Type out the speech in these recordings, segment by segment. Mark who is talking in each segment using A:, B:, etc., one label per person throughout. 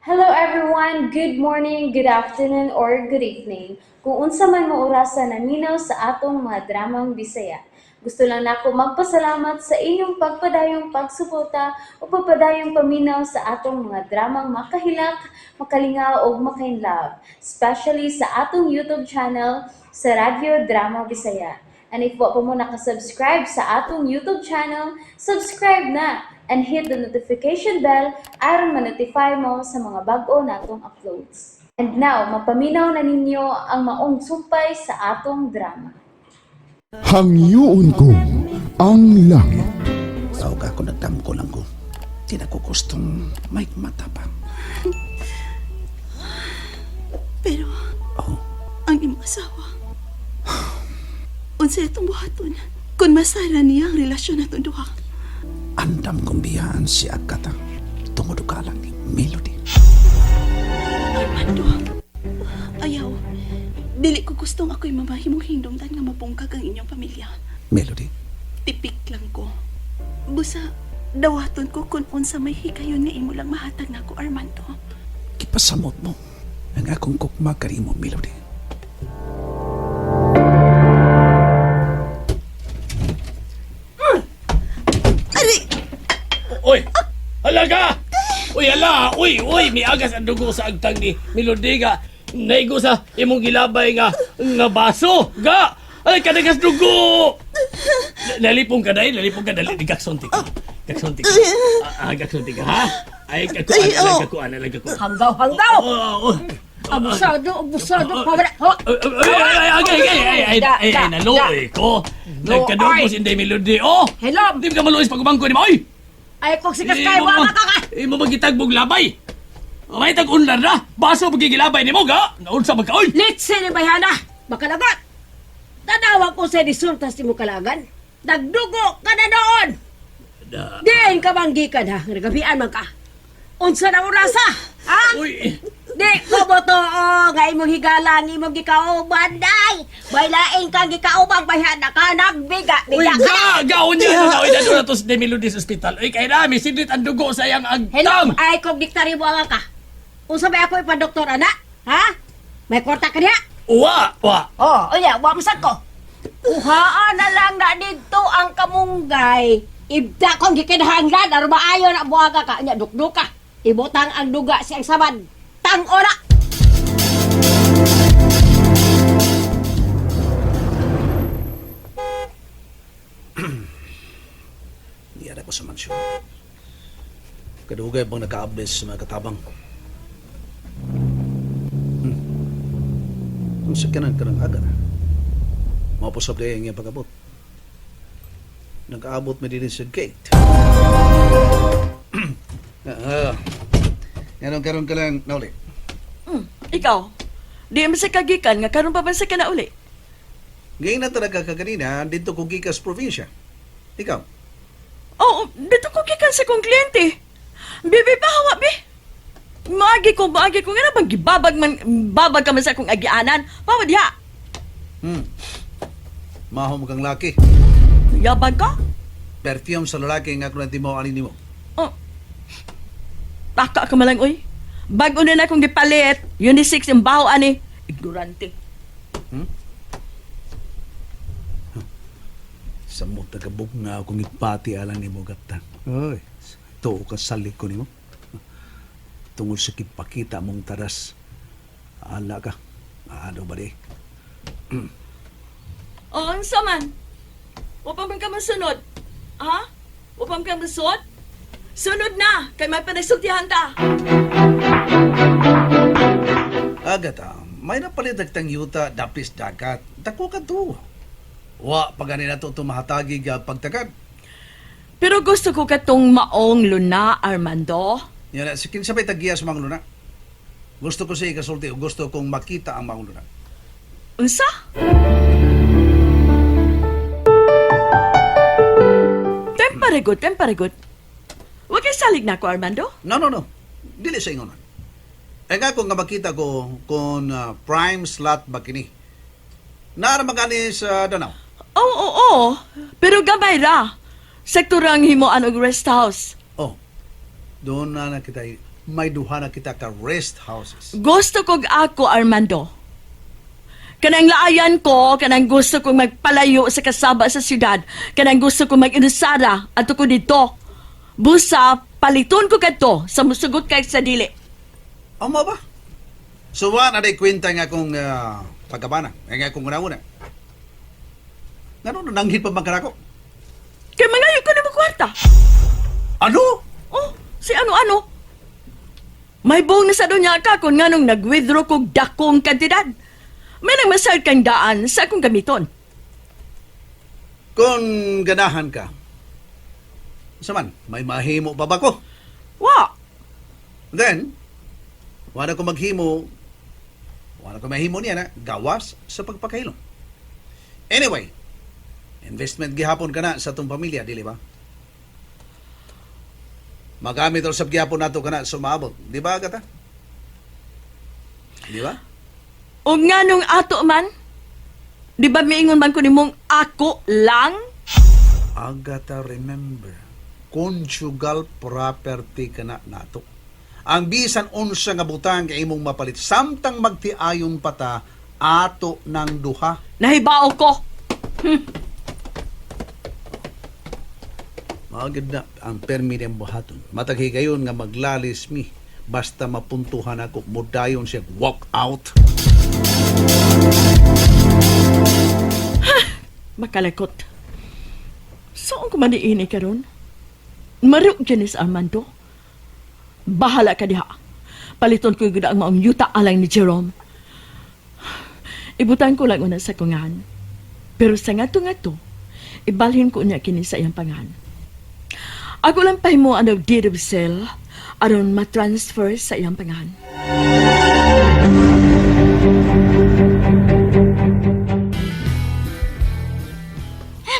A: Hello everyone! Good morning, good afternoon, or good evening. Kung unsa man mo orasa naminaw sa atong mga dramang Bisaya. Gusto lang nako magpasalamat sa inyong pagpadayong pagsuporta o pagpadayong paminaw sa atong mga dramang makahilak, makalingaw ug makainlove, especially sa atong YouTube channel sa Radyo Drama Bisaya. And if wa pa mo nakasubscribe sa atong YouTube channel, subscribe na and hit the notification bell aron ma-notify mo sa mga bag-o natong uploads. And now, mapaminaw na ninyo ang maong sumpay sa atong drama.
B: Hangyoon ko ang langit.
C: Tawag ako, nagdamko lang ko. Di na ko gustong may mata pa.
D: Pero
C: Oh,
D: ang imong asawa, unsa itong buhaton kung masara niya ang relasyon natong duha?
C: Andam kong biyaan si Agata. Tungod ka lang ni Melody.
D: Armando, ayaw. Dili ko gustong ako'y mamahimong hindumdan nga mabungkag ang inyong pamilya.
C: Melody,
D: Tipik lang ko. Busa, dawaton ko kung unsa may hikayon nga imo lang mahatag nako, Armando.
C: Kipasamot mo ang akong kukma kanimo, Melody.
D: Ari!
E: Uy! Halaga! Uy, hala! Uy, uy! Miagas ang dugo sa agtang ni Melody nga. Naigo sa imong gilabay nga nga baso. Ga! Ay, kadagas dugo! Nalipong ka dahil, nalipong ka dali. Gakson ka. Gakson ka. Ah, gakson ka, ha? Ay, kakuan,
D: Ay, oh.
E: alaga kuan, alaga kuan.
F: Hanggaw, hanggaw!
E: Oh, oh.
F: Abusado, abusado, pawala. Ho!
E: Ay, ay, ay, ay, ay, ay, ay, ay, ay, naluoy ko. Nagkadugo si Inday Melody. Oh!
F: Hello!
E: Di ka maluoy sa pagubangko ni mo, oy!
F: Ay, kung sikas kayo, wala ka ka!
E: Imo magitagbog labay. May tag unlan na. Baso magigilabay nimo ga. Naunsa man ka oy.
F: Litsi ni Bayhana! Makalagot! Tanawa ko sa disultas ni mo kalagan. Nagdugo ka na noon! Diin ka banggikan ha, nagabian man ka. Unsa na orasa? Ha?
E: Uy.
F: Di ko mo to, oh, nga imong higala, ang imong gikauban, day! May laing kang gikaubang, Bayhana ka, nagbiga,
E: Uy,
F: biga ka
E: ga, ga unya na na oy dadto na to si Melody sa ospital. Uy, kay na mi sidlit ang dugo sa iyang
F: Hello,
E: agtang.
F: ay kung diktari mo ang ka. Unsa ba ako ipadoktor, ana? Ha? May kwarta ka niya?
E: Uwa, wa.
F: Oh, unya, wa masad ko. Uhaan na lang na dito ang kamunggay. Ibda kong gikinahanglan, aron maayo na buhaga ka. Unya, dukduk ka. Ibutang ang duga siyang sabad. Tang ora!
C: Niyara ko sa mansyon. Kadugay bang naka-update sa mga katabang? Ang sakyanan ka ng aga na. Mapusap na ang iyang pag-abot. Nag-abot may din sa gate. Ah, Ngayon karon ka lang nauli.
D: Ikaw, di man sa kagikan nga karon pa man sa ka na uli.
C: Ngayon na talaga ka kanina dito ko gikas probinsya. Ikaw,
D: Oo, dito ko gikan sa kong kliyente. Bibi pa hawa bi. Maagi ko nga na bang gibabag man babag ka man sa akong agianan. Pawa diha.
C: Mahom kang laki.
D: Yabag ka?
C: Perfume sa lalaki nga kung mo ani nimo.
D: Oh. Taka ka malang oy. Bag-o na na akong gipalit. Unisex ang baho ani. Ignorante.
C: Sa mo tagabog nga akong ipati alang nimo gata. Oy, tuo ka salik ko nimo. Tungod sa kipakita mong taras. Ala ka. Ano ba di?
D: Oh, ang saman. Wa pa man ka masunod. Ha? Wa pa man ka masunod? Sunod na kay may panagsultihan ta.
C: Agata, may napalit tang yuta dapis dagat. Dako ka to. Wa pa gani na to tumahatagi ga pagtagad.
D: Pero gusto ko katong maong luna, Armando.
C: Yan na, kinsa pa'y tagiya sa mga luna? Gusto ko siya ikasulti o gusto kong makita ang mga luna.
D: Unsa? Temparagot, temparagot. Huwag kay salig na ako, Armando.
C: No, no, no. Dili sa ingon. Eh nga kung nga makita ko kung prime slot ba kini. Naara magani sa Danau.
D: Oo, oo, oo. Pero gamay ra. Sektor ang himuan og rest house.
C: Oh. Doon na nakita May duha na kita ka rest houses.
D: Gusto kog ako, Armando. Kanang laayan ko, kanang gusto kong magpalayo sa kasaba sa syudad, kanang gusto kong mag-inusara at ko dito. Busa, paliton ko kadto sa musugot kay sa dili.
C: Amo ba? So, wa na day kwenta nga akong pagkabana, nga akong una-una. Ngano nanghit pa man kanako?
D: Kay mangayo ko na mo kwarta.
C: Ano?
D: Oh, si ano-ano. May buong na sa dunya ka kung nganong nag-withdraw kog dakong kantidad. May nang masayod kang daan sa akong gamiton.
C: Kung ganahan ka, sa man, may mahimo pa ba ko?
D: Wa,
C: Then, wala ko maghimo, wala ko mahimo niya na, gawas sa pagpakahilom. Anyway, investment gihapon ka na sa itong pamilya, dili ba? Magamit usab gihapon nato ka na sumabot. Di ba, Agata? Di ba?
D: O nganong ato man? Di ba miingon man ko nimong ako lang?
C: Agata, remember, conjugal property ka na nato. Ang bisan unsa nga butang kay imong mapalit samtang magtiayon pa ta ato ng duha.
D: Nahibao ko.
C: Mao gyud na ang permi niyang buhaton. Matag higayon nga maglalis mi basta mapuntuhan ako modayon siya walk out.
D: Makalakot. Saan ko man niini karon? Maruk dyan ni sa Armando. Bahala ka diha. Paliton ko gud ang maong yuta alang ni Jerome. Ibutan ko lang una sa kungan. Pero sa ngato-ngato, ibalhin ko niya kini sa iyang pangan. Ako lang pahimo ang deed of sale aron ma-transfer sa iyang pangan.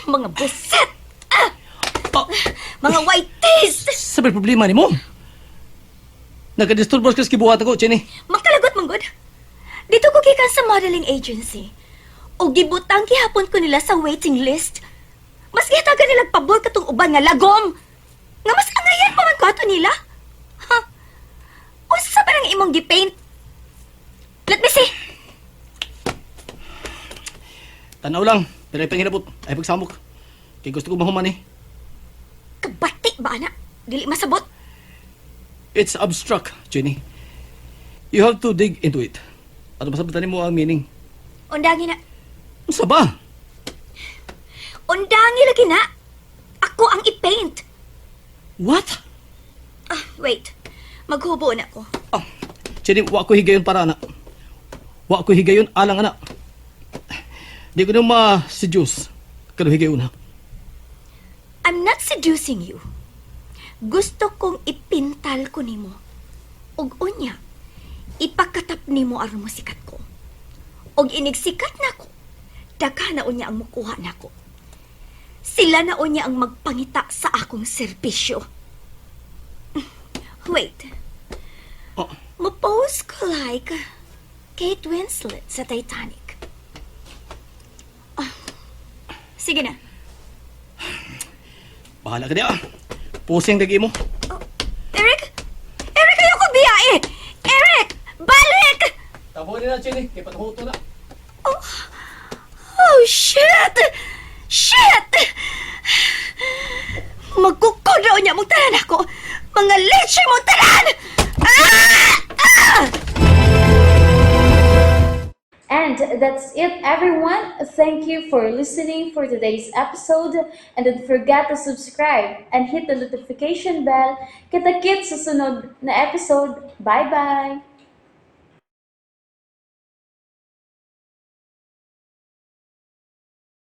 G: Mga buset! Ah!
E: Oh,
G: Mga white taste!
E: sa may problema ni mo. Nagka-disturbo ka sa kibuhat ako, Jenny.
G: Makalagot man gud. Dito ko gikan sa modeling agency. O gibutang gihapon ko nila sa waiting list. Mas gihatagan nila pabor katong uban nga lagom. Nga mas angayan pa man ko ato nila. Ha? Unsa ba nang imong gipaint? Let me see.
E: Tanaw lang, pero ay panghilabot, ay pagsamok. Kay gusto ko mahuman eh.
G: Kabati ba ana? Dili masabot.
E: It's abstract, Jenny. You have to dig into it. Ano masabutan mo ang meaning?
G: Undangi na.
E: Unsa ba?
G: Undangi lagi na. Ako ang i-paint.
E: What?
G: Ah, wait. Maghubo na ko.
E: Ah, Jenny, wa ko higayon para ana. Wa ko higayon alang ana. Di ko na ma-seduce. Kano higayon ha.
G: I'm not seducing you. Gusto kong ipintal ko nimo. Ug unya, ipakatap nimo aron mo sikat ko. Og inig sikat nako, daghan na unya ang mukuha nako. Sila na unya ang magpangita sa akong serbisyo. Wait,
E: Oh,
G: mo-pose ko like Kate Winslet sa Titanic. Ah, sige na.
E: Bahala ka diya. Pusing lagi mo.
G: Oh, Eric! Eric, ayoko biyae! Eric! Balik!
E: Tabo na, Jenny. Kay patuhuto na.
G: Oh, oh shit! Shit! Magkukudaw niya mong tanan ako! Mga leche mong tanan! Ah! Ah!
A: And that's it, everyone. Thank you for listening for today's episode. And don't forget to subscribe and hit the notification bell. Kita-kits sa sunod na episode. Bye-bye!